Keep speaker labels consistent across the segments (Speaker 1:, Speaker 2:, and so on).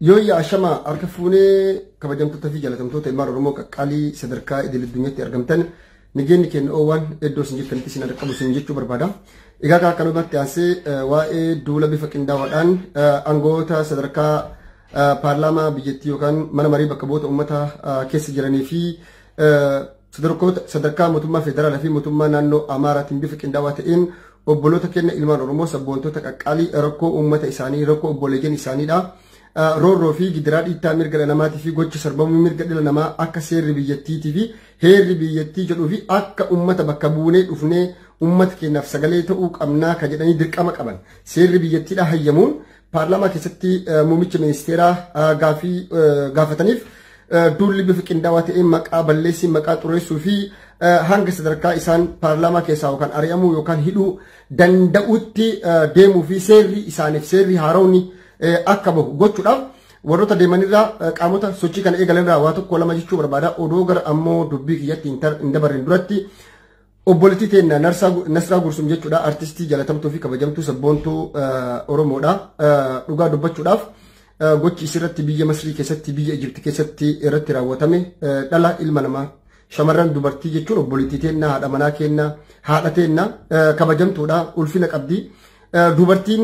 Speaker 1: Yooyyaa ashama harka fuunee kabajamtoota fi jaalatamtoota ilmaan Oromoo qaqqaalii sadarkaa idil addunyaatti argamtan nageenyi keenya oowwan iddoo isin jirtanitti isin qabu isin jechuu barbaada. Egaa kanumatti aansee waa'ee duula bifa qindaawaadhaan aangoota sadarkaa paarlaamaa biyyattii yookaan mana marii bakka bu'oota uummataa keessa jiranii fi sadarkaa mootummaa federaalaa fi mootummaa naannoo Amaaraatiin bifa qindaawaa ta'een obboloota keenya ilmaan Oromoo sabboontota qaqqaalii rakkoo uummata isaanii rakkoo obboleeyyan isaaniidha. Roorroo fi gidiraa dhiittaa mirga dhala namaatii fi gocha sarbamuu mirga dhala namaa akka seerri biyyattiitii fi heerri biyyattii jedhuu fi akka uummata bakka buunee dhufnee uummata keenyaaf sagalee ta'uu qabnaa ka jedhanii dirqama qaban seerri biyyattiidha hayyamuun paarlaamaa keessatti muummicha ministeeraa gaafii gaafataniif duulli bifa qindaawaa ta'een maqaa balleessii maqaa xureessuu fi hanga sadarkaa isaan paarlaamaa keessaa yookaan ari'amuu yookaan hidhuu danda'utti deemuu fi seerri isaaniif seerri haaromni akka bahu gochuudhaaf warroota deemanirraa qaamota sochii kana eegalanirraa waa tokko lama jechuu barbaada. Odoo gara ammoo dubbii kiyyatti hin dabarrin duratti obboleettii teenna Nasraa Gursum jechuudha. Artistii jaalatamtuu fi kabajamtuu sabboontuu Oromoodha. Dhugaa dubbachuudhaaf gochi isirratti biyya Masrii keessatti biyya Ijipti keessatti irratti raawwatame dhala ilma namaa shamarran dubartii jechuun obboleettii teenna haadha manaa keenna haadha teenna kabajamtuudha ulfina qabdi. Dubartiin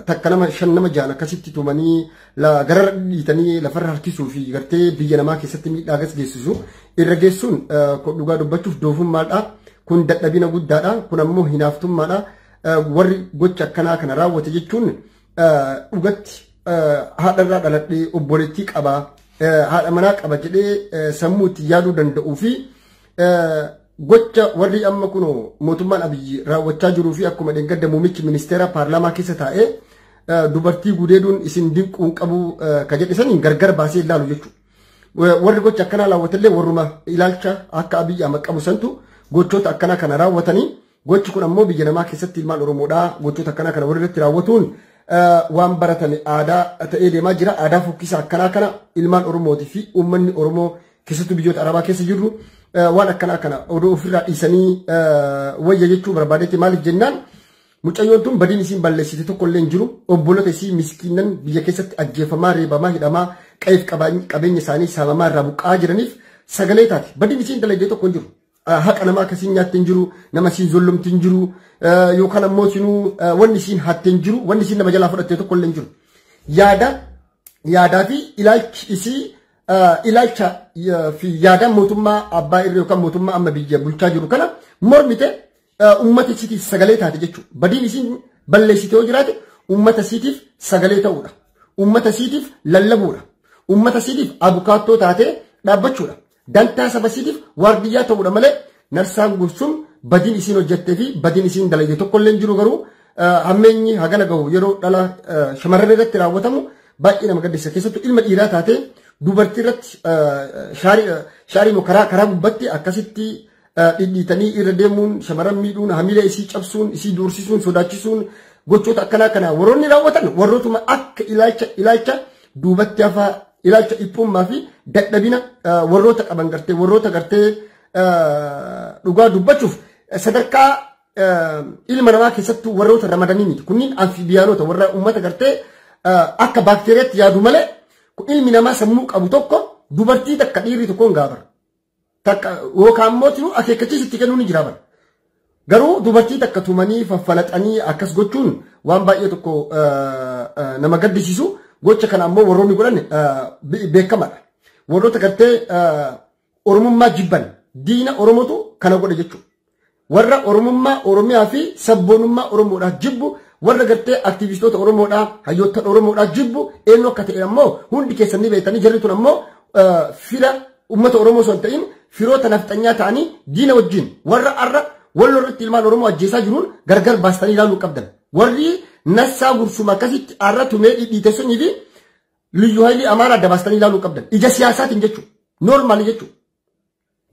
Speaker 1: takka nama shan nama jaan akkasitti tumanii gararra dhiitanii lafarra harkisuu fi gartee biyya namaa keessatti miidhaa geessisu irra geessuun dhugaa dubbachuuf doofummaadha. Kun dadhabina guddaadha. Kun ammoo hinaaftummaadha. Warri gocha akkanaa kana raawwate jechuun dhugatti haadharraa dhaladhee obboleettii qaba haadha manaa qaba jedhee sammuu itti yaaduu danda'uu fi gocha warri amma kun mootummaan Abiyyi raawwachaa jiruu fi akkuma dheengadda muummichi ministeera paarlaamaa keessa taa'ee dubartii gudeeduun isin dinquun qabu ka jedhe saniin gargar baasee ilaalu jechuudha. Warri gocha akkanaa raawwatallee warruma ilaalcha akka Abiyyi Ahmad qabu santu gochoota akkanaa kana raawwatanii gochi kun ammoo biyya namaa keessatti ilmaan Oromoodhaa gochoota akkanaa kana warri irratti raawwatuun waan baratame aadaa ta'ee deemaa jira. Aadaa fokkisaa akkanaa kana ilmaan Oromootii fi uummanni Oromoo keessattuu biyyoota Arabaa keessa jirru waan akkanaa kana odoo ofirraa dhiisanii wayya jechuu barbaadetti. Maaliif jennaan mucayyoon tun badiin isiin balleessite tokko illee hin jiru. Obboloota isii miskiinan biyya keessatti ajjeefamaa reebamaa hidhamaa qe'eef qabeenya isaanii saamamaa irraa buqqa'aa jiraniif sagalee taate. Badiin isiin dalagde tokko hin jiru. Haqa namaa akkasiin nyaatte hin jiru, nama isiin zollomte hin jiru, yookaan ammoo isinuu wanni isiin hatte hin jiru, wanni isiin nama jalaa fudhatte tokko illee hin jiru. Yaadaa fi ilaalchi isii ilaalcha fi yaada mootummaa abbaa irree yookaan mootummaa amma biyya bulchaa jiru kana mormite uummata isiitiif sagalee taate jechuudha. Badiin isiin balleessite yoo jiraate uummata isiitiif sagalee ta'uudha. Uummata isiitiif lallabuudha. Uummata isiitiif abukaattoo taatee dhaabbachuudha. Dantaa saba isiitiif waardiyyaa ta'uudha malee Narsaan Gursum badiin isiin hojjettee fi badiin isiin dalagde tokko illee hin jiru. Garuu hammeenyi hagana gahu yeroo dhala shamarran irratti raawwatamu baay'ee nama gaddisa. Keessattuu ilma dhiiraa taatee dubartii irratti shaarii karaa gubbatti akkasitti dhidhiitanii irra deemuun shamarran miidhuun hamilee isii cabsuun isii doorsisuun sodaachisuun gochoota akkanaa kana warroonni raawwatan warrootuma akka ilaalcha duubatti hafaa ilaalcha dhiphummaa fi dadhabina warroota qaban gartee warroota gartee dhugaa dubbachuuf sadarkaa ilma namaa keessattuu warroota ramadanii miti. Kunniin amfiibiyaanota warra uummata gartee akka baakteeriyaatti yaadu malee ilmi namaa sammuu qabu tokko dubartii takka dhiirri tokko hin gaafara. Takka yookaan immoo tinuu akeekkachiisa itti kennuu ni jira bara. Garuu dubartii takka tumanii faffalaxanii akkas gochuun waan baay'ee tokko nama gaddisiisu. Gocha kana ammoo warroonni godhan beekamaadha. Warroota gartee Oromummaa jibban diina Oromootu kana godhe jechuudha. Warra Oromummaa Oromiyaa fi sabboonummaa Oromoodhaaf jibbu warra gartee aktivistoota Oromoodhaa hayyoota Oromoodhaa jibbu eenyu akka ta'e ammoo hundi keessan ni beektanii jarri tun ammoo fira uummata Oromoo osoo hin ta'in firoota nafxanyaa ta'anii diina wajjin warra arra wal irratti ilmaan Oromoo ajjeesaa jiruun gargar baastanii ilaaluu qabdan. Warri Nassaa Gursum akkasitti arra tumee dhidhiite sunii fi Liyyuu Haayilii Amaaraa adda baastanii ilaaluu qabdan. Ija siyaasaatiin jechuudha. Noormaali jechuudha.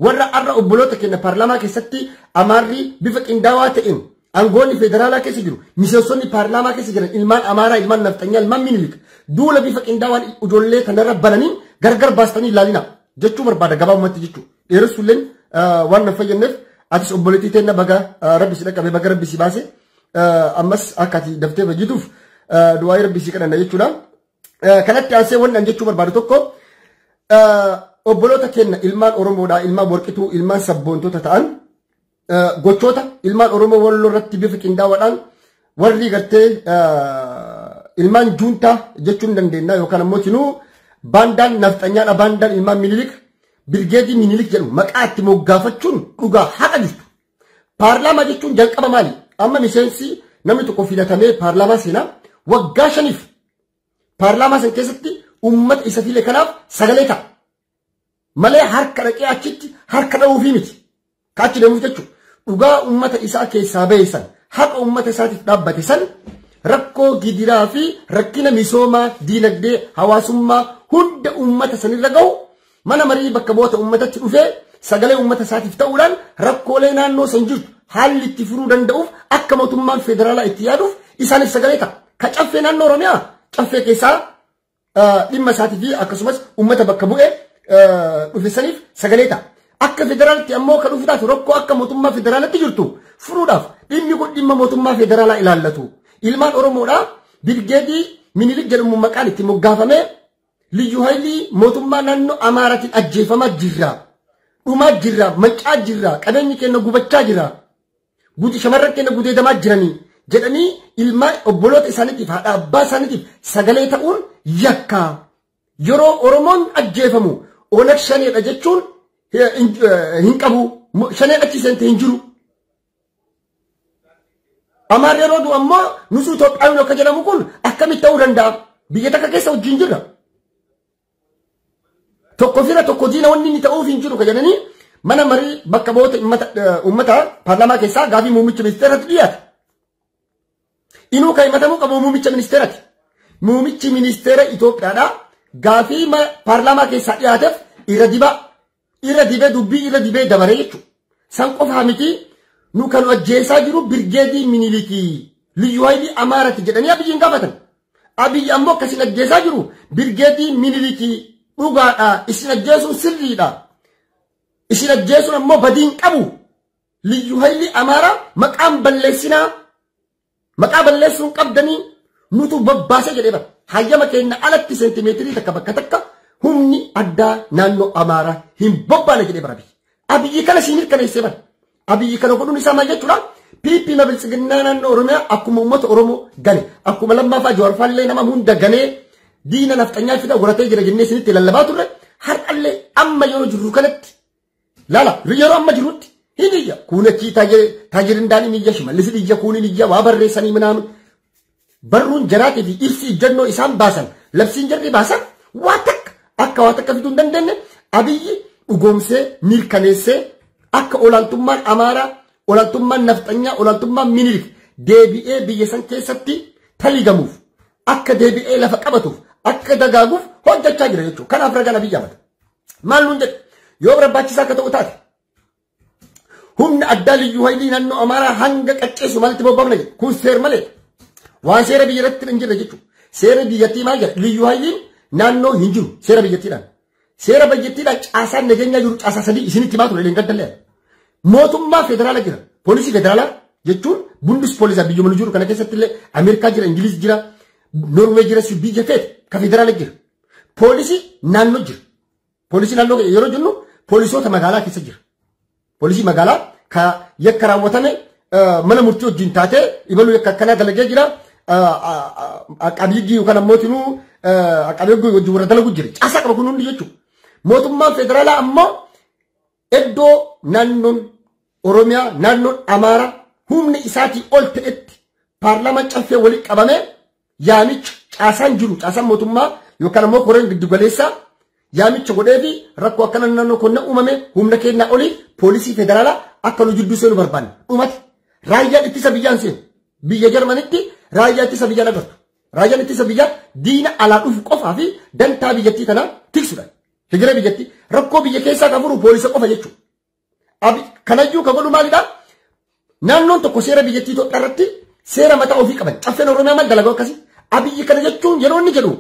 Speaker 1: Warra arra obboloota keenya paarlaamaa keessatti Amaarri bifa qindaawaa ta'een aangoonni federaalaa keessa jiru miseensonni paarlaamaa keessa jiran ilmaan Amaaraa ilmaan nafxanyaa ilmaan Minilik duula bifa qindaawaan ijoollee kanarra bananii gargar baastanii ilaalina jechuu barbaada gabaabumatti jechuudha. Dheeressuulleen waan na fayyadneef atis obboleettii teenna baga rabbi si dhaqqabe baga rabbi si baase ammas akka ati daftee fayyituuf du'aa rabbi si kadhanna jechuudha. Kanatti aansee wanni an jechuu barbaadu tokko obboloota keenya ilmaan Oromoodhaa, ilmaan warqituu, ilmaan sabboontota ta'an gochoota ilmaan Oromoo Walloo irratti bifa qindaawaadhaan warri gartee ilmaan juuntaa jechuun dandeenya yookaan ammoo tinuu baandaan nafxanyaadha baandaan ilmaan Minilik birgeedii Minilik jedhu maqaa itti moggaafachuun dhugaa haqa jirtu. Paarlaamaa jechuun jalqaba maali? Amma miseensi namni tokko filatamee paarlaamaa seenaa waggaa 5 paarlaamaa san keessatti uummata isa file kanaaf sagalee ta'a. Malee harka dhaqee achitti harka dha'uufii miti. Ka achi deemuuf jechuudha. Dhugaa uummata isaa keessaa bahe san haqa uummata isaatiif dhaabbate san rakkoo gidiraa fi rakkina misoomaa diinagdee hawaasummaa hunda uummata sanirra gahu mana marii bakka bu'oota uummatatti dhufee sagalee uummata isaatiif ta'uudhaan rakkoolee naannoo san jirtu haalli itti furuu danda'uuf akka mootummaan federaalaa itti yaaduuf isaaniif sagalee ta'a. Ka caffee naannoo Oromiyaa caffee keessaa dhimma isaatii fi akkasumas uummata bakka bu'ee dhufe saniif sagalee ta'a. Akka federaalitti ammoo kan dhufu taatu rakkoo akka mootummaa federaalaatti jirtu furuudhaaf dhimmi kun dhimma mootummaa federaalaa ilaallatu. Ilmaan Oromoodhaa birgeedii Minilik jedhamu maqaan itti moggaafamee Liyyuu Haayilii mootummaa naannoo Amaaraatiin ajjeefamaa jirra. Dhumaa jirra, mancaa jirra, qabeenyi keenya gubachaa jira. Guuti shamarran keenya gudeedamaa jiranii jedhanii ilmaan obboloota isaaniitiif haadha abbaa isaaniitiif sagalee ta'uun yakka. Yeroo Oromoon ajjeefamu Onag shaneedha jechuun hin qabu. Shaneen achi seente hin jiru. Amaarri yeroo du'u ammoo nusu Itoophiyaawwan akka jedhamu kun akkamitti ta'uu danda'a? Biyya takka keessa wajjin jirra. Tokko fira tokko diina wanni inni ta'uuf hin jiru ka jedhanii mana marii bakka bu'oota uummata paarlaamaa keessaa gaafii muummicha ministeeraatti dhiyaate. Inuu kan himatamuu qabu muummicha ministeeraati. Muummichi ministeera Itoophiyaadhaa gaafii paarlaamaa keessaa dhiyaateef irra dibaa irra dibee dubbii irra dibee dabaree jechuudha. San qofaa miti nu kan ajjeesaa jiru birgeedii Minilikii Liyyuu Haayilii Amaaraati jedhanii Abiyyiin gaafatan. Abiyyi ammoo akkasiin ajjeesaa jiru birgeedii Minilikii dhugaadha isin ajjeesuun sirriidha. Isin ajjeesuun ammoo badiin qabu. Liyyuu Haayilii Amaaraa maqaan balleessinaa maqaa balleessuun qabdanii nutu babbaasee jedhee bara. Hayyama keenya alatti seentimeetirii takka bakka takka humni addaa naannoo Amaaraa hin bobbaane jedhee bara Abiyyi. Abiyyi kana siin mirkaneessee bara. Abiyyi kana godhuun isaa maal jechuudha? PP biltsiginnaa naannoo Oromiyaa akkuma uummata Oromoo gane akkuma lammaafaa Jawaarfaallee nama hunda ganee diina nafxanyaa fida godhatee jira jennee isinitti lallabaa turre har'allee amma yeroo jirru kanatti laala yeroo amma jirutti hin iyya kuun achii taajirindaan hin iyya Shimallis iyya kuun hin iyya waa barreessanii minaamin barruun jaraatii fi ibsi ijjannoo isaan baasan labsiin jarri baasan waa takka akka waa takka fiduu hin dandeenye Abiyyi dhugoomsee mirkaneessee akka olaantummaan Amaaraa olaantummaan nafxanyaa olaantummaan Minilik deebi'ee biyya san keessatti taligamuuf akka deebi'ee lafa qabatuuf akka dagaaguuf hojjechaa jira jechuudha. Kanaaf ragaan Abiyyi Ahmad maal nuun jedhe yoo barbaachisaa akka ta'u taate humna addaa Liyyuu Haayilii naannoo Amaaraa hanga qacceessu maalitti bobba'amna jedhe kun seer malee waan seera biyya irratti hin jirre jechuudha. Seera biyyattii maal jedha Liyyuu Haayiliin naannoo hin jiru seera biyyattiidhaan. Seera biyyattiidhaan caasaan nageenyaa jiru caasaa sadii isinitti himaa ture leengadallee. Mootummaa federaala jira. Poolisii federaalaa jechuun bundus poolisaa biyyuma nu jiru kana keessatti illee Ameerikaa jira, Ingiliz jira, Norwee jira, biyya feete ka federaala jira. Poolisii naannoo jira. Poolisii naannoo yeroo jennu poolisoota magaalaa keessa jira. Poolisii magaalaa ka yakka raawwatame mana murtii wajjin taatee ibaluu yakka akkanaa dalagee jira. Aqabiigii yookaan ammoo tinuu aqabiigii wajjin warra dalagu jira. Caasaa qaba kun hundi jechuudha. Mootummaan federaalaa ammoo iddoo naannoon Oromiyaa naannoon Amaaraa humni isaatii ol ta'etti paarlaamaan caffee walitti qabamee yaamicha caasaan jiru caasaan mootummaa yookaan ammoo koreen giddugaleessaa yaamicha godhee fi rakkoo akkana naannoo konna uumame humna keenyaa olii poolisii federaalaa akka nu jidduu seenu barbaanne dhumate raayyaan ittisa biyyaan seenu biyya Jarmanitti raayyaa ittisa biyyaan agartu raayyaan ittisa biyyaa diina alaa dhufu qofaa fi dantaa biyyattii tanaa tiksuudha. Hijira biyyattii rakkoo biyya keessaa kan furu poolisa qofa jechuudha. Kanayyuu kan godhu maalidhaa? Naannoon tokko seera biyyattii Itoophiyaa irratti seera mataa ofii qaban. Caffeen Oromiyaa maal dalagaa akkasii? Abiyyi kana jechuun yeroo inni jedhu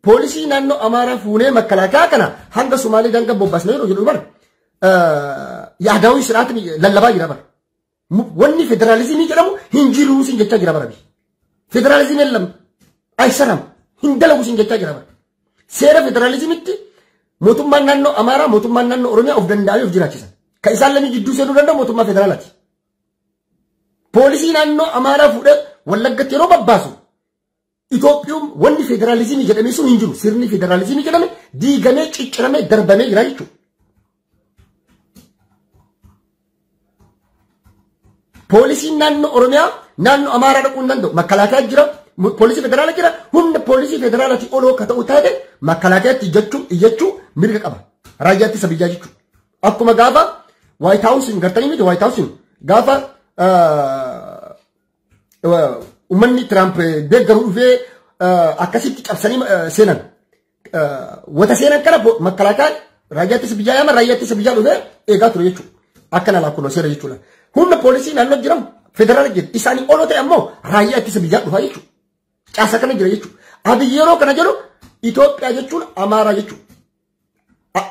Speaker 1: poolisii naannoo Amaaraa fuunee makalaakaa kana hanga Sumaalee daangaa bobbaasnee yeroo jedhu bara yaadaawii siraatiin lallabaa jira bara. Wanni federaalizimii jedhamu hin jiru sin jechaa jira bara. Federaalizimii lam aysaram. Hin dalagu siin jechaa jira bara. Seera federaalizimitti mootummaan naannoo Amaaraa mootummaan naannoo Oromiyaa of danda'anii of jiraachisan. Kan isaan lamii jidduu seenuu danda'u mootummaa federaalaati. Poolisii naannoo Amaaraa fuudhee Wallaggatti yeroo babbaasu Itoophiyaan wanni federaalizimii jedhamee sun hin jiru. Sirni federaalizimii jedhame diigamee cicciramee darbamee jira jechuudha. Poolisiin naannoo Oromiyaa naannoo Amaaraa dhaquu hin danda'u. Makalaakaa jira, poolisii federaalaa jira. Humna poolisii federaalaatii oloo akka ta'u taate makalaakaatti iyyachuu mirga qaba. Raayyaa ittisa biyyaa jechuudha. Akkuma gaafa White House gartanii miti White House gaafa uummanni Trump deeggaru dhufee akkasitti cabsanii seenan. Wata seenan kana makalaakaa raayyaa ittisa biyyaa yaama raayyaa ittisa biyyaa dhufee eegaa ture jechuudha. Akkana laakunoo seera jechuudha. Humna poolisii naannoo jiran federaala jira. Isaanii oloo ta'e ammoo raayyaa ittisa biyyaa dhufaa jechuudha. Caasa kana jira jechuudha. Abiyyi yeroo kana jedhu Itoophiyaa jechuun Amaaraa jechuudha.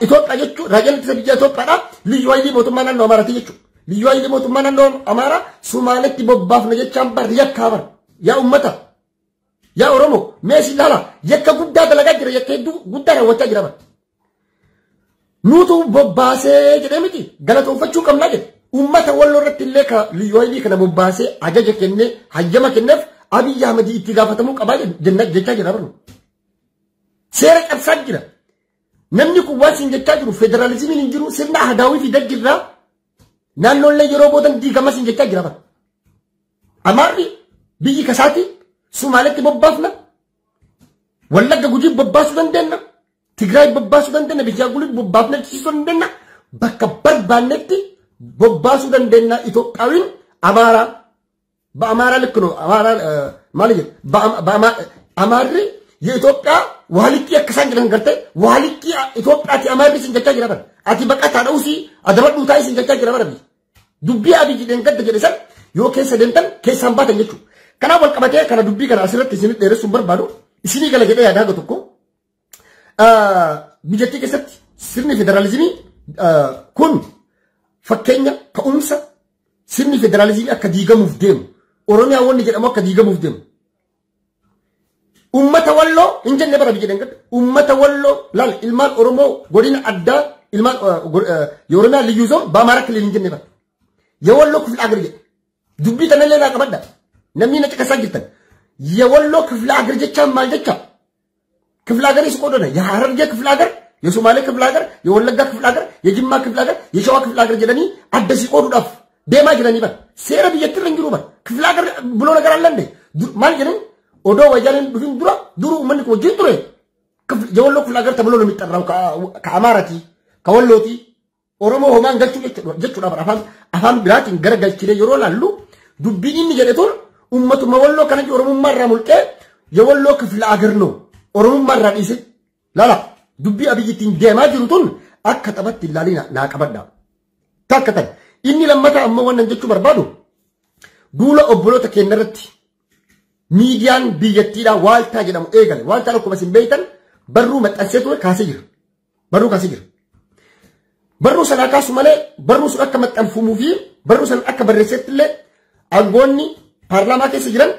Speaker 1: Itoophiyaa jechuun raayyaan ittisa biyyaa Itoophiyaadha. Liyyuu hayilii mootummaa naannoo Amaaraati jechuudha. Liyyuu hayilii mootummaa naannoo Amaaraa Sumaaletti bobbaafna jechaan bar yakkaa bar. Yaa uummata. Yaa Oromoo mee isin ilaala yakka guddaa dalagaa jira yakka hedduu guddaa raawwachaa jira bar. Nuutu bobbaasee jedhee miti galatoonfachuu qabnaa jedhe. Uummata Walloo irratti illee ka liyyuu hayilii kana bobbaasee ajaja kennee hayyama kenneef Abiyyi Ahmad itti gaafatamuu qabaa jechaa jira barnu. Seera cabsaa jira. Namni kun waan siin jechaa jiru federaalizimiin hin jiru sirna ahadaawii fi daggirraa naannoollee yeroo boodan diigama siin jechaa jira bara. Amaarri biyyi kasaati Sumaaletti bobbaafna. Wallagga Gujii bobbaasuu dandeenya. Tigraay bobbaasuu dandeenya. Beenishaangul bobbaafna ciisuu dandeenya. Bakka barbaannetti bobbaasuu dandeenya Itoophiyaawiin Amaaraa. በአማራ ልክ ነው። አማራ ማለት አማሪ የኢትዮጵያ ዋልቂ ያከሳን ጅራን ገርተ ዋልቂ ኢትዮጵያቲ አማሪ ሲንጀቻ ጅራ በር አቲ በቃ ታደውሲ አደበዱ ታይ ሲንጀቻ ጅራ በር ዱቢ አብይ ደንገደ ጀደሰን ዮ ኬሰ ደንተን ኬሳን ባተን ጀቹ ከና ወልቀበቴ ከና ዱቢ ከና አስረት ሲን ደረሱ በርባዱ እስኒ ገለ ጀደ ያዳገ tokko biyyattii keessatti sirni federaalizimii kun fakkeenya ka'umsa sirni federaalizimii akka diigamuuf deemu Oromiyaa wanni jedhamu akka diigamuuf deemu. Uummata Walloo hin jenne bara biyya dhangadha. Uummata Walloo laal ilmaan Oromoo godina addaa ilmaan የኦሮሚያ ልዩ ዞን በአማራ ክልል hin jenne bara. የወሎ ክፍለ ሀገር jedhe. Dubbii tanallee naa qabadha. Namni na caqasaa jirtan. የወሎ ክፍለ ሀገር jechaan maal jecha? ክፍለ ሀገር ይስቆዶነ የሐረርጌ ክፍለ ሀገር፣ የሶማሌ ክፍለ ሀገር፣ የወለጋ ክፍለ ሀገር፣ የጅማ ክፍለ ሀገር፣ የሸዋ ክፍለ ሀገር jedhanii adda si qooduudhaaf deemaa jiranii bara. Seera biyyattii hin jiru bara. ክፍለ ሀገር ብሎ ነገር አለ እንዴ? maal jedhan odoo wayyaaneen dhufin dura duru uummanni kun wajjin ture የወሎ ክፍለ ሀገር ተብሎ ነው የሚጠራው ከአማራቲ ከወሎቲ ኦሮሞ ሆማን galchuu jechuudha bara. Afaan afaan biraatiin gara galchine yeroo laallu dubbiin inni jedhe tun uummatuma Walloo kana Oromummaa irraa mulqee የወሎ ክፍለ ሀገር ነው Oromummaa irraa dhiise. Laala dubbii Abiyyi ittiin deemaa jiru tun akka taphatti ilaalii naa qabadha. Takka tan inni lammataa ammoo wannan jechuu barbaadu duula obboloota keenya irratti miidiyaan biyyattiidhaa Waaltaa jedhamu eegale. Waaltaan akkuma isin beektan barruu maxxansee ture kaasee jira. Barruu kaasee jira. Barruu sanaa kaasu malee barruu sun akka maxxanfamuu fi barruu sana akka barreessetti illee aangoonni paarlaamaa keessa jiran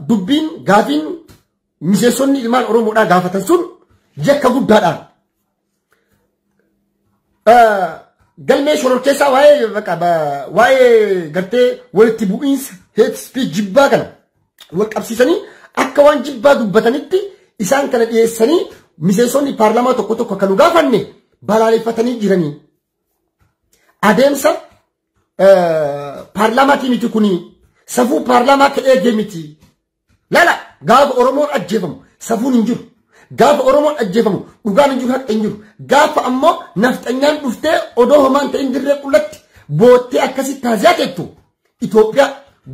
Speaker 1: dubbiin gaafiin miseensonni ilmaan Oromoodhaa gaafatan sun yakka guddaadhaan. Galmee shororkeessaa waa'ee waa'ee gartee walitti bu'iinsa hate speech jibbaa kana wal qabsiisanii akka waan jibbaa dubbatanitti isaan kana dhiyeessanii miseensonni paarlaamaa tokko tokko akka nu gaafanne balaaleffatanii jiranii. Adeemsa paarlaamaatii miti kuni safuu paarlaamaa ka eegee miti. Lala gaafa Oromoon ajjeefamu safuun hin jiru. Gaafa Oromoon ajjeefamu dhugaan hin jiru haqa hin jiru. Gaafa ammoo nafxanyaan dhuftee odoo homaan ta'in dirree qullatti boottee akkasitti taaziyaa teettu Itoophiyaa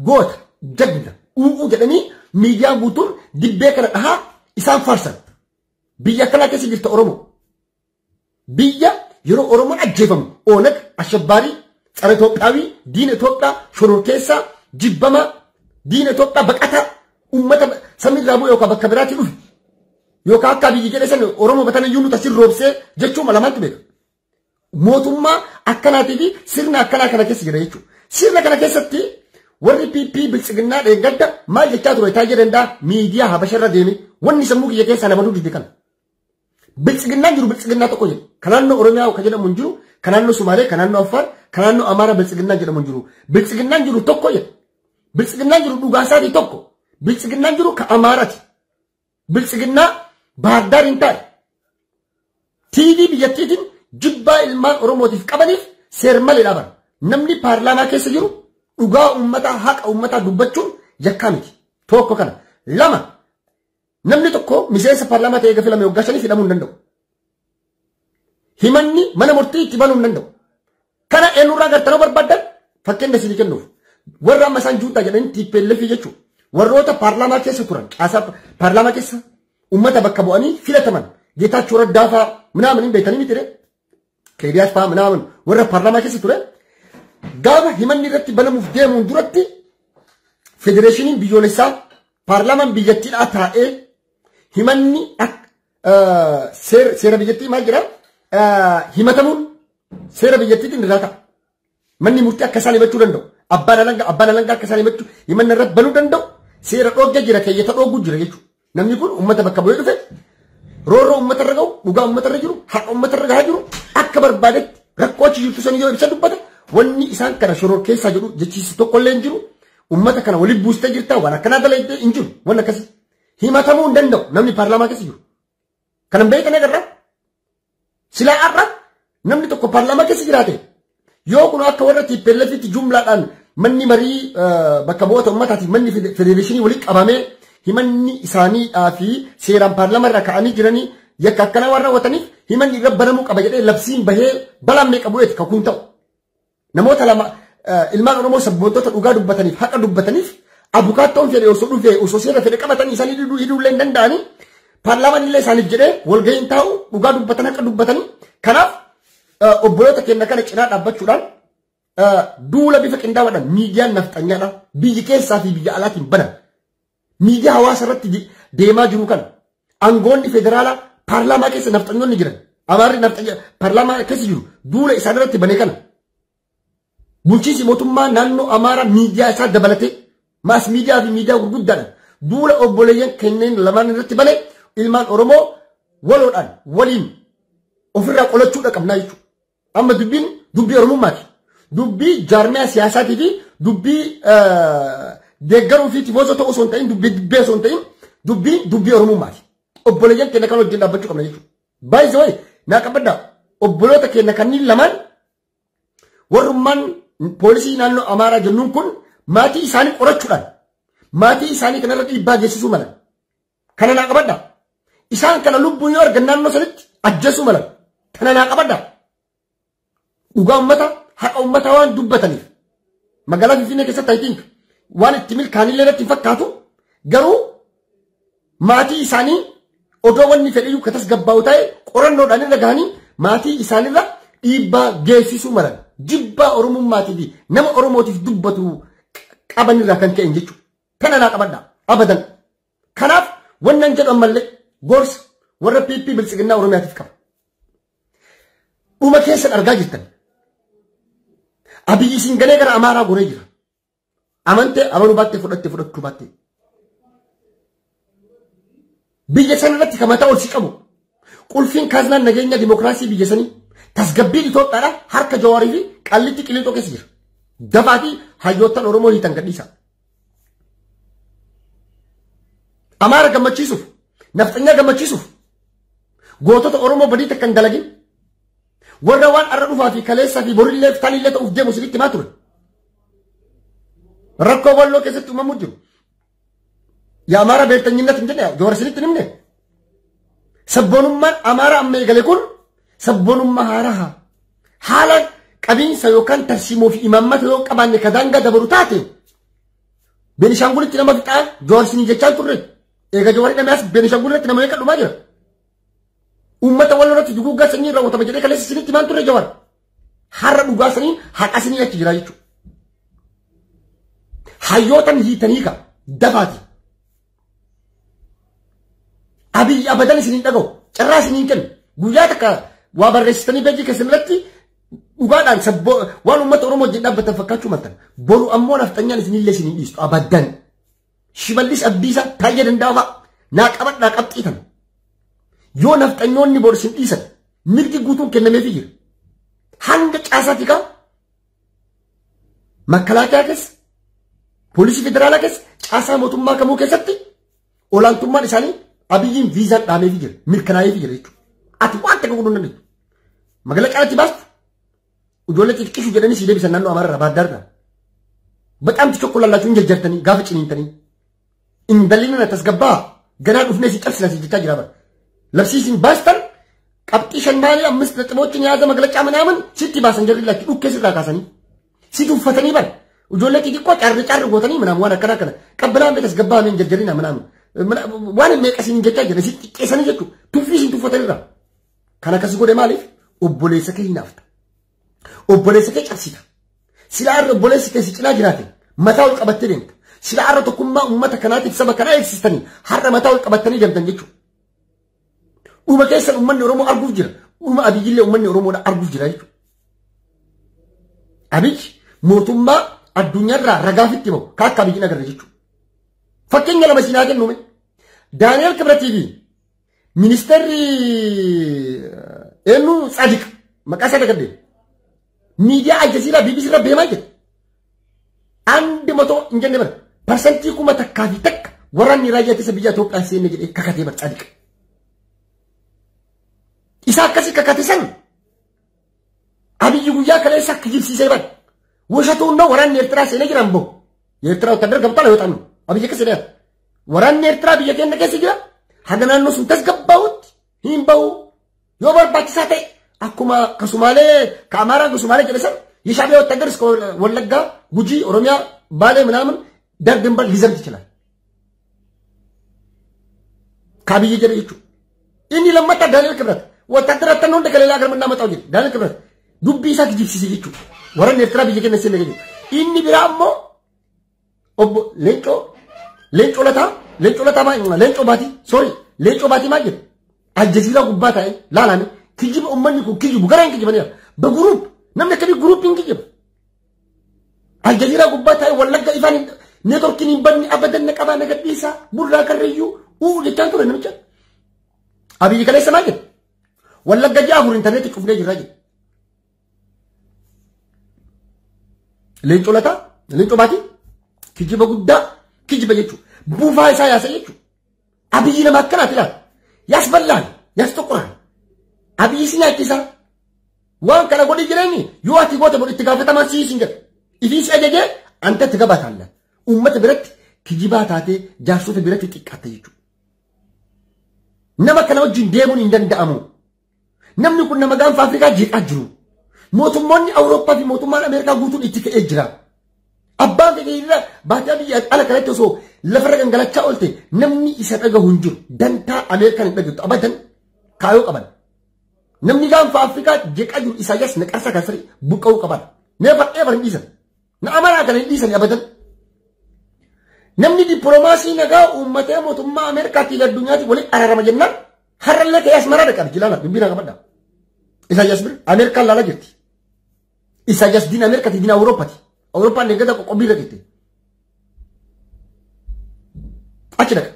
Speaker 1: goota jagna u'uu jedhanii miidiyaa guutuun dibbee kana dhahaa isaan faarsan. Biyya akkanaa keessa jirta Oromoo. Biyya yeroo Oromoon ajjeefamu Oonag ashabbaarii ጸረ ኢትዮጵያዊ diina Itoophiyaa shororkeessaa jibbamaa diina Itoophiyaa baqataa uummata samiirraa bu'e yookaan bakka biraatii dhufe yookaan akka biyyi jedhe san Oromoo batan iyyuu nuti asirra roobsee jechuun lamaantu beeka. Mootummaa akkanaatii fi sirna akkanaa kana keessa jira jechuudha. Sirna kana keessatti Warri PP biltsiginnaa dheengadda maal jechaa ture Taayyee Danda'a miidiyaa Habasharra deeme wanni sammuu kiyya keessaa nama dudde kana. Biltsiginnaan jiru biltsiginnaa tokko jedhu. Kan naannoo Oromiyaa kan jedhamu hin jiru, kan naannoo Sumaalee, kan naannoo Affaar, kan naannoo Amaaraa biltsiginnaan jedhamu hin jiru. Biltsiginnaan jiru tokko jedhu. Biltsiginnaan jiru dhugaasaatii tokko. Biltsiginnaan jiru ka Amaaraati. Biltsiginnaa Baahirdaar hin taane. TV biyyattiitiin jibbaa ilmaan Oromootiif qabaniif seer malee dhaaban. Namni paarlaamaa keessa jiru dhugaa uummataa haqa uummataa dubbachuun yakkaa miti. Tokko kana. Lama, namni tokko miseensa paarlaamaa ta'ee eega filame waggaa 5 hidhamuu hin danda'u. Himanni mana murtii itti banuu hin danda'u. Kana eenyurraa gartanoo barbaaddan fakkeenya isinii kennuuf. Warra amma isaan juutaa jedhanii TPLF jechuudha. Warroota paarlaamaa keessa turan, caasaa paarlaamaa keessa uummata bakka bu'anii filataman. Geetaachoo Raddaa fa'aa minaamin hin beekanii miti ree? Keediyaas fa'aa minaamin warra paarlaamaa keessa ture. Gaafa himanni irratti banamuuf deemuun duratti federeeshiniin biyyoolessaa paarlaamaan biyyattiidhaa taa'ee himanni seera biyyattii maal jedhaa himatamuun seera biyyattiitiin irraa ta'a. Manni murtii akka isaan himachuu danda'u. Abbaan alangaa akka isaan himachuu himanna irratti banuu danda'u. Seera dhoogga jira keeyyata dhooggu jira jechuudha. Namni kun uummata bakka bu'ee dhufe roorroo uummata irra ga'u, dhugaa uummata irra jiru, haqa uummata irra gahaa jiru akka barbaadetti rakkoo achi jirtu san yoo ibsa dubbata. Wanni isaan kana shoror keessaa jedhu jechiisu tokkollee hin jiru. Uummata kana waliin buustee jirta waan akkanaa dalagdee hin jiru. Wanni akkasii himatamuu hin danda'u namni paarlaamaa keessa jiru. Kanan beektan agarra. Silaa har'a namni tokko paarlaamaa keessa jiraate yoo kun akka warra TPLFitti jumlaadhaan manni marii bakka bu'oota uummataatiif manni federeeshinii walitti qabamee himanni isaaniidhaa fi seeraan paarlaamaa irraa ka'anii jiranii yakka akkanaa waan raawwataniif himanni irra banamuu qaba jedhee labsiin bahee balaan meeqa bu'eeti kan kun ta'u. Namoota lama ilmaan Oromoo sabboontota dhugaa dubbataniif haqa dubbataniif abukaattoon fedhe osoo dhufee osoo seera fedhe qabatanii isaanii hidhuullee hin danda'anii paarlaamaan illee isaaniif jedhee walga'iin taa'u dhugaa dubbatan haqa dubbatanii kanaaf obboloota keenya kana cinaa dhaabbachuudhaan duula bifa qindaawaadhaan miidiyaan nafxanyaadha biyyi keessaa fi biyya alaatiin banan miidiyaa hawaasa irratti deemaa jiru kana aangoonni federaalaa paarlaamaa keessa nafxanyoonni jiran Amaarri nafxanya paarlaamaa keessa jiru duula isaan irratti banee kana bulchiinsi mootummaa naannoo Amaaraa miidiyaa isaa dabalatee maas miidiyaa fi miidiyaa gurguddaadhaan duula obboleeyyan kenneen lamaan irratti banee ilmaan Oromoo waloodhaan waliin ofirraa qolachuudha qabnaa jechuudha. Amma dubbiin dubbii Oromummaati. Dubbii jaarmiyaa siyaasaatii fi dubbii deeggaruu fi tifoosoo ta'uu osoo hin ta'in dubbii dibbee osoo hin ta'in dubbii dubbii Oromummaati. Obboleeyyan keenya kan wajjin dhaabbachuu qabna jechuudha. Baay'ee wayi naa qabaddaa obboloota keenya kanneen lamaan warrummaan poolisii naannoo Amaaraa jennuun kun maatii isaanii qorachuudhaan maatii isaanii kanarra dhiibbaa geessisuu malan. Kana naa qabaddaa. Isaan kana lubbuun yoo argan naannoo sanitti ajjeesuu malan. Kana naa qabaddaa. Dhugaa uummata haqa uummataa waan dubbataniif magaalaa Finfinnee keessatti I think waan itti milkaa'anillee irratti hin fakkaatu garuu maatii isaanii odoo wanni fedhiyyuu ka tasgabbaa'u ta'e qorannoodhaan irra gahanii maatii isaanirra dhiibbaa geessisuu malan. Jibbaa Oromummaatii fi nama Oromootiif dubbatu qabanirraa kan ka'e jechuudha. Kana naa qabadhaa abadan. Kanaaf wannan jedhu ammallee gorsa warra PP biltsiginnaa Oromiyaatiif qaba. Dhuma keessan argaa jirtan. Abiyyi isin galee gara Amaaraa goree jira. Amantee amanuu baattee fudhattee fudhachuu baattee. Biyya sana irratti kan mataa ol si qabu. Qulfiin kaaznaan nageenya dimokiraasii biyya sanii tasgabbiin Itoophiyaadha harka Jawaarii fi qallitti Qiliinxoo keessa jira. Dafaatii hayyoottan Oromoo hiitan gadhiisa. Amaara gammachiisuuf, nafxanyaa gammachiisuuf, gootota Oromoo badii takka hin dalagin, warra waan arra dhufaa fi kaleessaa fi borillee fi taanillee ta'uuf deemu isinitti himaa ture. Rakkoo walloo keessatti uumamuu jiru. Yaa Amaara beeltanyinnat hin jenne Jawaar isinitti hin himne. Sabboonummaan Amaara amma eegale kun sabboonummaa haaraa haala qabiinsa yookaan tarsiimoo fi imaammata yoo qabaanne ka daangaa dabalu taate Beenishaangulitti nama fixaa Jawaar isinii jechaa turre. Eega Jawaar hidhamee as Beenishaangul irratti nama meeqa dhumaa jira. Uummata wal irratti duguuggaa sanyii raawwatama jedhee kaleessa isinitti himaan turre Jawaar. Har'a dhugaa sanii haqa isinii achi jira jechuudha. Hayyootan hiitanii ka dafaati. Abiyyi abadan isiniin dhaga'u carraa isiniin kennu guyyaa takka waa barreessitanii beekii keessan irratti Dhugaadhaan waan uummata Oromoo wajjin dhaabbatan fakkaachuu maltan. Boru ammoo nafxanyaan isinillee isin hin dhiistu abaddan. Shimallis Abdiisaa Taayyee Danda'aa naa qabadhaa qabxii kana. Yoo nafxanyoonni boru isin dhiisan mirgi guutuun kennameefii jira. Hanga caasaati kaa makalaakaa keessa poolisii federaalaa keessa caasaa mootummaa kamuu keessatti olaantummaan isaanii Abiyyiin viizaan dhaameefii jira mirkanaa'eefii jira jechuudha. Ati waan takka godhuu hin dandeettu. Magaalaa caalatti baastu ijoollee xixiqqishu jedhanii si deebisan naannoo Amaararraa Baardaarraa. Baqaamti tokko hin jajjartanii gaafa ciniintanii. Indalli tasgabbaa ganaa dhufnee si cabsina si jechaa jira bara. Labsiisin baastan qabxii shan maalii 5 ነጥቦችን የያዘ መግለጫ ምናምን sitti baasan jarri lakki dhukkee sirraa kaasanii si tuffatanii bara. Ijoollee xixiqqoo carri carri gootanii ምናምን waan akkana akkana qabbalaan bee tasgabbaa hin jarjarina ምናምን waan meeqasiin jechaa jira si xiqqeessanii jechuudha tuffii isin tuffatanirra. Kan akkas godhe maaliif obboleessa kee hinaafta. Obboleessa kee cabsita. Silaa irra obboleessi kee si cinaa jiraate mataa ol qabattee deemta. Silaa irra tokkummaa uummata kanaatiif saba kanaa eegsistanii har'a mataa ol qabattanii deemtan jechuudha. Dhuma keessan uummanni Oromoo arguuf jira. Dhuma Abiyyillee uummanni Oromoodha arguuf jira jechuudha. Abiyyi mootummaa addunyaarraa ragaafitti bahu ka akka Abiyyiin agarra jechuudha. Fakkeenya lama isin haa kennume. Daani'el Kibratii fi ministeerri eenyu Tsadiq maqaa isaa dagadde miidiyaa Aljazeeraa BBC irra beemaa jira. 100 hin jenne bara 1,001 waraanni raayyaa ittisa biyya Itoophiyaan seenne jedhee kakatee bara Tsadiq. Isa akkasii kakate san Abiyyi guyyaa kaleessa kijibsiisee bara. ውሸቱን ነው ወራን ኤርትራ seenee jiran bo የኤርትራ ወታደር ገብቷል አይወጣም ነው አብይ ከሰደ ወራን ኤርትራ biyya keenya keessa jira haga naannoo sun tasgabbaa'utti hin bahu yoo barbaachisaa ta'e akkuma ከሶማሌ ከአማራ ከሶማሌ jedhe san የሻዕቢያ ወታደር እስከ ወለጋ ጉጂ ኦሮሚያ ባሌ ምናምን ዳር ድንበር ሊዘምት ይችላል ከአብይ jedhe jechuudha inni lammataa Daani'el Kibrat ወታደር አተነው እንደ ከሌላ ሀገር የምናመጣው jedhe Daani'el Kibrat dubbii isaa kijibsiise jechuudha warra Eertiraa biyya keenya seenne jechuudha. Inni biraa ammoo obbo Leencoo Leencoo Lataa Leencoo Lataa maal Leencoo Baatii sorry Leencoo Baatii maal jedhe Aljazeeraa gubbaa taa'ee laalame kijiba uummanni kun kijibu garaan kijibaniira በግሩፕ namni akkamii guruupiin kijiba Aljazeeraa gubbaa taa'ee Wallagga ifaan neetworkiin hin banne abadan na qabaa na gadhiisaa burraa karrayyuu uu jechaan ture namicha. Abiyyi kaleessa maal jedhe Wallagga ji'a 4 intarneetii cufnee jirra jedhe. Leencoo Lataa Leencoo Baatii kijiba guddaa kijiba jechuudha. Buufaa isaa yaasa jechuudha. Abiyyi nama akkanaati laata. Yaasballaan yaasxoqoraan. Abiyyi si nyaachisa. Waan kana godhi jireenyi yoo ati goote godhi itti gaafatamaa si hin jedhu. Ifii si ajajee anta itti gabaataalla. Uummata biratti kijibaa taatee jaarsota biratti xiqqaatte jechuudha. Nama kana wajjin deemuun hin danda'amu. Namni kun nama gaanfa Afrikaa jeeqaa jiru. Mootummoonni Awurooppaa fi mootummaan Ameerikaa guutuun itti ka'ee jira. Abbaan fedhe irra baatee biyya ala kanatti osoo lafarra gangalachaa oolte namni isa dhagahu hin jiru. Dantaa Ameerikaan hin dhagahtu abadan kaayoo qaban. Namni gaanfa Afrikaa jeeqaa jiru Isaayyaas Naqarsaa kan sirrii buqqa'uu qaban. Never ever hin dhiisan. Na amaraa kana hin dhiisan abadan. Namni dippiloomaasii nagaa uummatee mootummaa Ameerikaatii fi addunyaatti waliin araarama jennaan har'allee ta'ee Asmaraa dhaqa biqilaala dubbii naa qabadha. Isaayyaas bira Ameerikaan laalaa jirti. Isaayyaas diina Ameerikaati diina Awurooppaati. Awurooppaan deeggata qoqqobbii irra jirti. Achi dhaqa.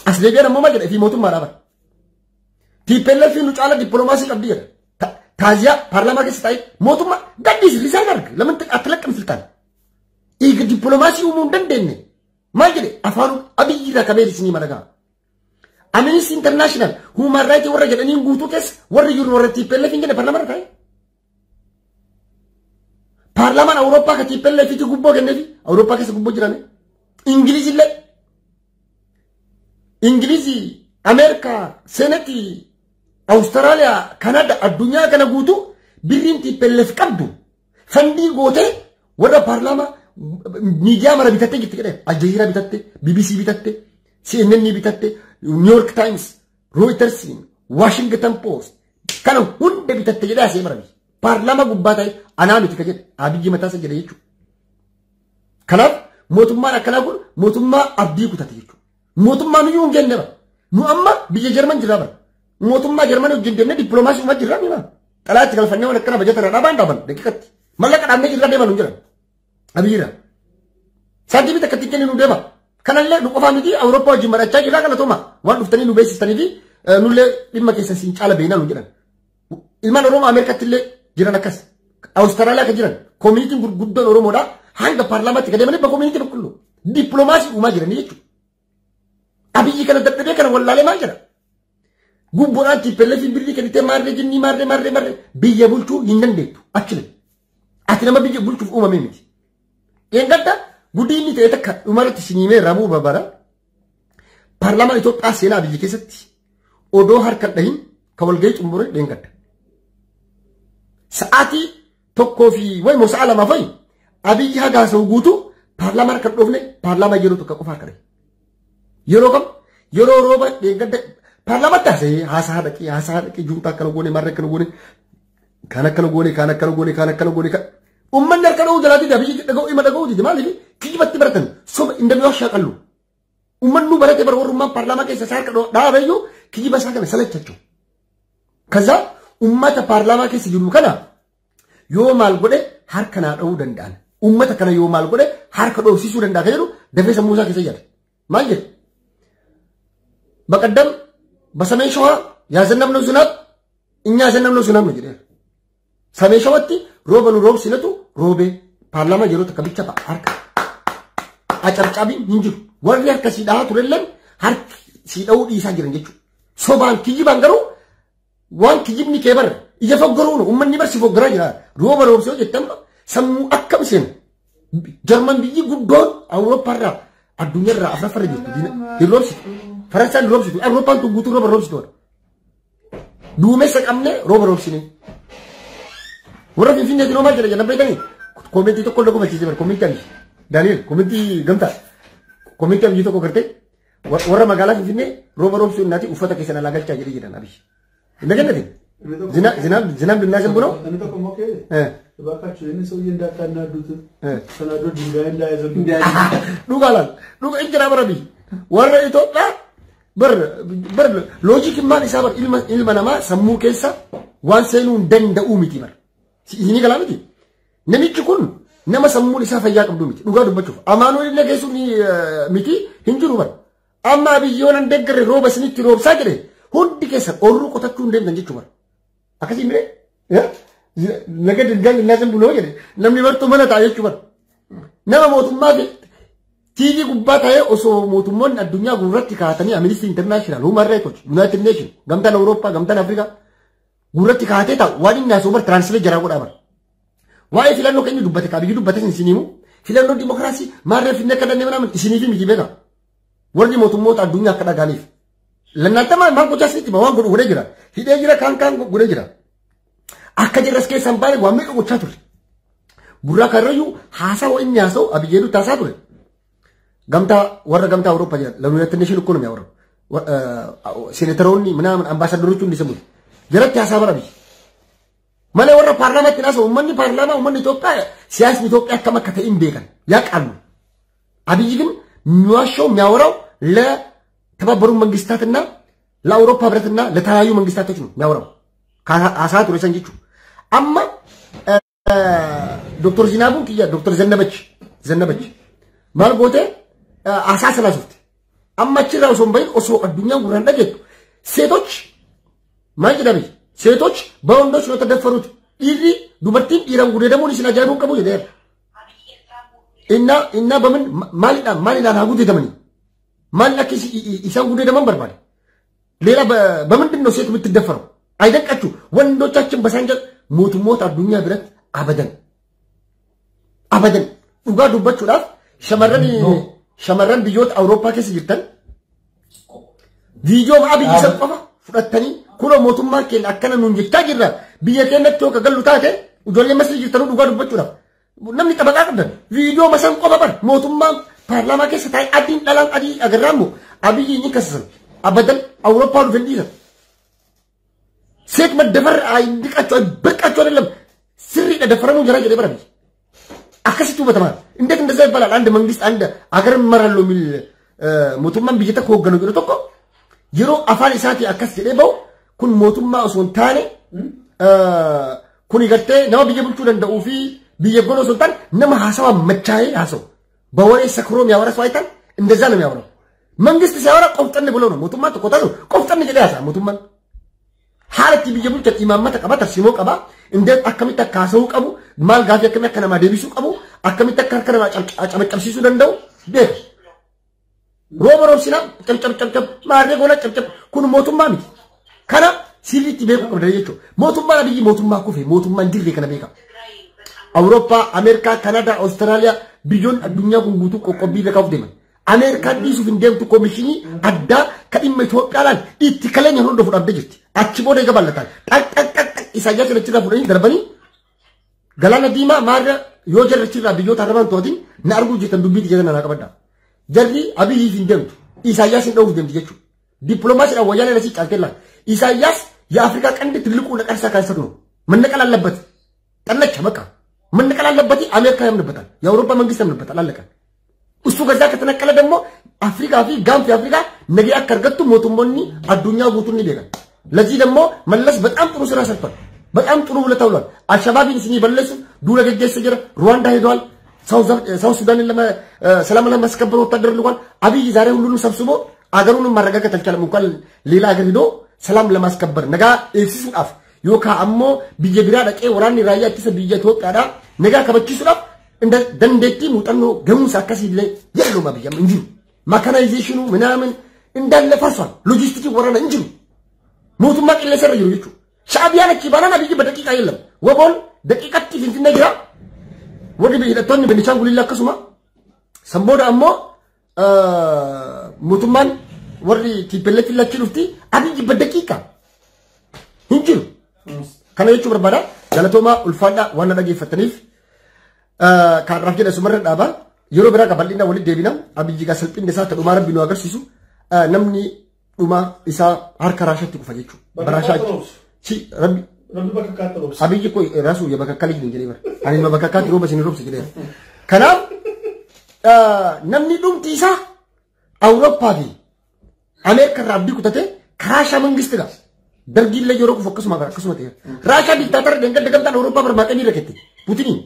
Speaker 1: As deebi'an ammoo maal jedha fi mootummaa dhaaba. TPLF nu caala dippiloomaasii qabdi jedha. Taaziyaa paarlaamaa keessa taa'ee mootummaa gadhiisi risaan arga laman atlaqqam siltaan. Eega dippiloomaasii uumuu hin dandeenye maal jedhe afaan Abiyyi irraa kabee isinii maragaa. Amnesty International Human Rights warra jedhaniin guutuu keessa warri jiru warra TPLF hin jedhe paarlaamaa irra taa'ee. Paarlaamaan Awurooppaa ka TPLF ti gubboo kenneefi Awurooppaa keessa gubboo jirame. Ingiliizi illee Ingiliizi, Ameerikaa, Seenetii, Awustiraaliyaa, Kanaada addunyaa kana guutuu birriin TPLF qabdu fandii gootee warra paarlaamaa miidiyaa mara bitattee jirti jedhee Aljazeeraa bitatte, BBC bitatte, CNN bitatte, New York Times, Reuters, Washington Post kana hunda bitatte jedhee asee mara biyya. Paarlaamaa gubbaa ta'e anaa miti ka jedhe Abiyyi mataa isaa jedhe jechuudha. Kanaaf mootummaan akkanaa kun mootummaa abdii kutate jechuudha. Mootummaa nuyyuu hin jenne bara. Nu amma biyya Jarman jirra bara. Mootummaa Jarman wajjin deemnee dippiloomaasii uumaa jirra mima. Xalaatti galfannee waan akkana bajata irraa dhaabaan dhaaban daqiiqatti. Mallaqa dhaabnee jirra deeman nu jedhan. Abiyyiirra. Saantiimii takka ittiin nu deema. Kanallee nu qofaa miti Awurooppaa wajjin mari'achaa jirra galatooma. Waan dhuftanii nu beeksistanii fi nullee dhimma keessa siin caala beeknaa nu jedhan. Ilmaan Oromoo Ameerikaatti illee jiran akkas. Awustiraaliyaa kan jiran koomiinitiin gurguddoon Oromoodha. Hanga paarlaamaatti kan deemanii bakka qulqulluu. Dippiloomaasii uumaa jiranii jechuudha. Abiyyi kana dadhabee kana wallaalee maal jedha? Gubboodhaan TPLF birrii kennitee maarree jinnii maarree maarree maarree biyya bulchuu hin dandeettu achile. Ati nama biyya bulchuuf uumame miti. Eengadda gudii inni ta'e takka dhumarratti siniimee ramuu babara. Paarlaamaan Itoophiyaa seenaa biyya keessatti odoo harka dhahin kan walgahii xumure dheengadda. Sa'aatii tokkoo fi wayi moo sa'a lama fa'i Abiyyi haga haasa'u guutuu paarlaamaa harka dhoofne paarlaamaa yeroo tokko qofa harka dhahe. Yeroo kam yeroo rooba dheengadda paarlaamaatti haasa'ee haasaa dhaqee haasaa dhaqee juuntaa akkana goone maarree akkana goone kaan akkana goone kaan akkana goone kaan akkana goone kaan uummanni harka dha'uu jalaa dide Abiyyi dhaga'uu ima dhaga'uu dide maaliif kijibatti baratan soba indamii shaaqallu uummannu barate bara warrummaan paarlaamaa keessa isaa harka dhaabeyyuu kijiba isaa kana salachachuu. Kaza uummata paarlaamaa keessa jiru kana yoo maal godhe harka naa dha'uu danda'an. Uummata kana yoo maal godhe harka dhoofsisuu danda'a kan jedhu dafee sammuu isaa keessa jira. Maal jedhe? በቀደም በሰሜን ሸዋ ያዘነብነው ዝናብ እኛ ያዘነብነው ዝናብ ነው jedheera. Sameen shawatti rooba nu roobsinetu roobee paarlaamaa yeroo takka bicha ba'a harka. Acabcabiin hin jiru. Warri harka sii dhahaa turelleen harki sii dha'uu dhiisaa jiran jechuudha. Sobaan kijibaan garuu waan kijibni kee barre ija foggoruun uummanni barsi foggoraa jira. Rooba roobsee hojjettan sammuu akkam seenu. Jarman biyyi guddoon Awurooppaarraa addunyaarraa afraffarra jirtu hin roobsitu. Faransaan hin roobsitu. Awurooppaan tun guutuu rooba roobsitu. Duumessa qabnee rooba roobsine. Warra Finfinneetiin hoo maal jedha jedhan beekanii? Koomentii tokko illee gumachiise bara koomentii Abiyyi. Daani'el koomentii gamtaa. Koomentii Abiyyi tokko gartee warra magaalaa Finfinnee rooba roobsuu innaati uffata keessan alaa galchaa jedhee jedhan Abiyyi. Hin dhageenyatin? ዝናብ ዝናብ ልናዘንቡ ነው።
Speaker 2: እኔ tokko immoo kee እባካችሁ ይህን ሰውዬ እንዳታናዱት ተናዶ ድንጋይ እንዳይዘንብ
Speaker 1: Dhugaa laal dhuga injira bara biyyi warra Itoophiyaa bar bar loojikiin isaa bar ilma ilma namaa sammuu keessa waan seenuu hin danda'uu miti bar isinii galaa miti namichi kun nama sammuun isaa fayyaa qabdu miti dhugaa dubbachuuf amaanuun illee geessuun miti hin jiru bar amma Abiyyi nan deeggarre rooba isinitti roobsaa jedhe hundi keessan oorruu qotachuu hin deemtan jechuu bar akkasii miree naga ድንጋይ ልናዘንቡ ነው jedhe namni bartuu mana ta'a jechuu bar nama mootummaa TV gubbaa taa'ee osoo mootummoonni addunyaa gurratti kaa'atanii Amnesty International, Human Rights Watch, United Nations, gamtaan Awurooppaa, gamtaan Afrikaa gurratti kaa'atee taa'u waan inni haasa'u bar translate jaraa godhaa bar. Waa'ee filannoo kan inni dubbate Abiyyi dubbate isin himu filannoo dimokiraasii maarree finne akka dandeenye mana isiniif miti beeka. Warri mootummoota addunyaa akka dhagaaniif. Lannaattama maal gochaa isinitti waan godhu godhee jira. Hidhee jira kaan kaan godhee jira. Akka jirras keessan baane waan meeqa gochaa ture. Gurraa karrayyuu haasawa inni haasa'u Abiyyi taasaa ture. Gamtaa warra gamtaa Awurooppaa jiran United Nation እኮ ነው የሚያወራው። ሴኔተሮonni ምናምን አምባሳደሮቹ እንዲሰሙት jalatti haasaa bara biyyi. Malee warra paarlaamaatti haasa'u uummanni paarlaamaa uummanni Itoophiyaa siyaasni Itoophiyaa akkam akka ta'e hin beekan ያውቃሉ። አብይ ግን የሚዋሸው የሚያወራው ለተባበሩት መንግስታትና ለአውሮፓ ህብረትና ለተለያዩ መንግስታቶች ነው የሚያወራው። haasaa ture san jechuudha. Amma Dr. Zinaabuun kiyya Dr. Zannabach Zannabach maal goote haasaa sana sufte. Amma achirraa osoo hin bahin osoo addunyaan gurraan dhageettu ሴቶች maal jedhame ሴቶች በወንዶች ነው የተደፈሩት dhiirri dubartiin dhiiran gudeedamuun isin ajaa'ibuu qabu jedheera. Innaa በምን maaliidhaan maaliidhaan haa gudeedamanii maal akka isaan gudeedaman barbaade ሌላ በምንድን ነው ሴት የምትደፈረው? አይደንቃችሁ ወንዶቻችን በሳንጃ mootummoota addunyaa biratti abadan abadan dhugaa dubbachuudhaaf shamarran shamarran biyyoota Awurooppaa keessa jirtan viidiyoo Abiyyi isa qofa fudhattanii kunoo mootummaan keenya akkana nuun jechaa jirra biyya keenyatti yoo gallu taate ijoollee masrii jirtanuu dhugaa dubbachuudhaaf namni xabaqaa qabdan viidiyoo masan qofa bar mootummaan paarlaamaa keessa taa'e adiin dhalaan adii agarraa immoo Abiyyi inni kasasan abadan Awurooppaa dhufan dhiisan. ሴት መደፈር አይንቃቸው አይበቃቸው አይደለም ስሪ ደፈረሙ ጀራ ጀራ በረቢ akkasitti hubatama እንዴት እንደዛ ይባላል? አንድ መንግስት አንድ አገር እመራለሁ የሚል mootummaan biyya tokko hoogganu jedhu tokko yeroo afaan isaatii akkas jedhee bahu kun mootummaa osoo hin taane Kuni gartee nama biyya bulchuu danda'uu fi biyya godhoo osoo hin taane nama haasawaa machaa'ee haasa'u. በወሬ ሰክሮ የሚያወራ ሰው አይታል። እንደዛ ነው የሚያወራው። መንግስት ሲያወራ ቆፍጠን ብሎ ነው። Mootummaan tokko taatu ቆፍጠን jedhee haasa'a mootummaan. Haala itti biyya bulchan imaammata qaba, tarsiimoo qaba. እንዴት akkamitti akka haasa'uu qabu, maal gaafii akkamii akka namaa deebisuu qabu, akkamitti akka harka namaa cabaccabsiisuu danda'u beeka. Rooba roobsinaa cabcabcabcab maarree goona cabcab kun mootummaa miti. Kana sirriitti beekuu qabda jechuudha. Mootummaan Abiyyi mootummaa kufe mootummaan jirre kana beeka. Awurooppaa, Ameerikaa, Kanaadaa, Awustiraaliyaa biyyoonni addunyaa kun guutuu qoqqobbii irra kaa'uuf deeman. Ameerikaan dhiisuuf hin deemtu koomishinii addaa kan dhimma Itoophiyaalaan itti kaleenya hordofu dhabdee jirti. Achi booda eega bal'ataan xaq xaq xaq xaq Isaayyaas achirraa fuudhanii darbanii galaana diimaa maarra yoo jarri achirraa biyyoota arabaan to'atiin na arguu jettan dubbii xiyyeetan naa qabadda. Jarri Abiyyiif hin deemtu. Isaayyaas hin dha'uuf deemti jechuudha. Dippiloomaasiidhaan wayyaanee nasii caaltee laata. ኢሳያስ የአፍሪካ ቀንድ ትልቁ ነቀርሳ ካንሰር ነው። መነቀል አለበት። ጠለቻ በቃ መነቀል አለበት። አሜሪካ ያምንበታል፣ የአውሮፓ መንግስት ያምንበታል። አለቀ። እሱ ከዛ ከተነቀለ ደግሞ አፍሪካ ፊ gaanfi Afrikaa ነገ akka argattu mootummoonni addunyaa guutuun ni beekan. ለዚህ ደግሞ መለስ በጣም ጥሩ ስራ ሰርቷል። በጣም ጥሩ ውለታ ውሏል። አልሸባብን isinii balleessu duula geggeessa jira። ሩዋንዳ ሄደዋል። ሳውዝ ሱዳንን ሰላም ለማስከበር ወታደር ልኳል። አብይ ዛሬ ሁሉንም ሰብስቦ አገሩንም ማረጋጋት አልቻለም። እንኳን ሌላ ሀገር ሂዶ ሰላም ለማስከበር nagaa eegsisuudhaaf yookaan ammoo biyya biraa dhaqee waraanni raayyaa ittisa biyya Itoophiyaadhaa nagaa kabachiisuudhaaf dandeettii muuxannoo gahumsa akkasiillee የለውም። አብይ hin jiru. Mechanization ኑ ምናምን እንዳለ ፈርሷል። Logistic waraana hin jiru. Mootummaa qilleensa irra jiru jechuudha. Sha'abiyaan achi baanaan Abiyyi በደቂቃ የለም. WBOn daqiiqatti Finfinnee jira. Warri hidhattoonni Beenishaangulillee akkasuma. San booda ammoo mootummaan warri TPLF achi dhufti Abiyyi በደቂቃ hin jiru. Kana jechuu barbaada. Galatoomaa ulfaadhaa waan na dhageeffattaniif kaarraaf jedha sumarra dhaaba. Yeroo biraa bal'inaa walitti deebina. Abiyyi gaa salphinni isaa ta'umaa rabbi nu agarsiisu. Namni dhuma isaa harka Raashaatti kufa jechuudha. Baraashaa si rabbi
Speaker 2: Rabbi bakka kaatti roobsa.
Speaker 1: Abiyyi ko raasuu ya bakka kalii hin jedhee bara. Ani ilma bakka kaatti rooba isin roobsa jedhee. Kanaaf namni dhumti isaa Awurooppaa fi Ameerika irraa abdii kutate karaa መንግስት ጋር dargiillee yeroo kufu akkasuma akkasuma ta'e. Raashaa diktaatara deengadda gamtaan Awurooppaa bar maaqabii rakette. Puutiniin.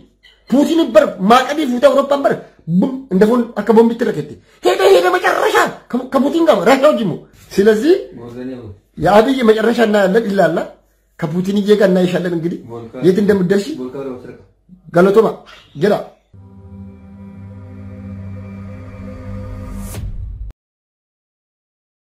Speaker 1: Puutiniin bar maaqabii fuutee Awurooppaan bar እንደፎን akka ቦምቢtti rakette. ሄደ ሄደ መጨረሻ ከፑቲን ጋር ራሻ ወጅሙ። ስለዚህ የአብይ መጨረሻ እናያለን ይላል። ከፑቲንዬ ጋር እናይሻለን እንግዲህ የት እንደምትደርሺ። Galatoomaa jedha.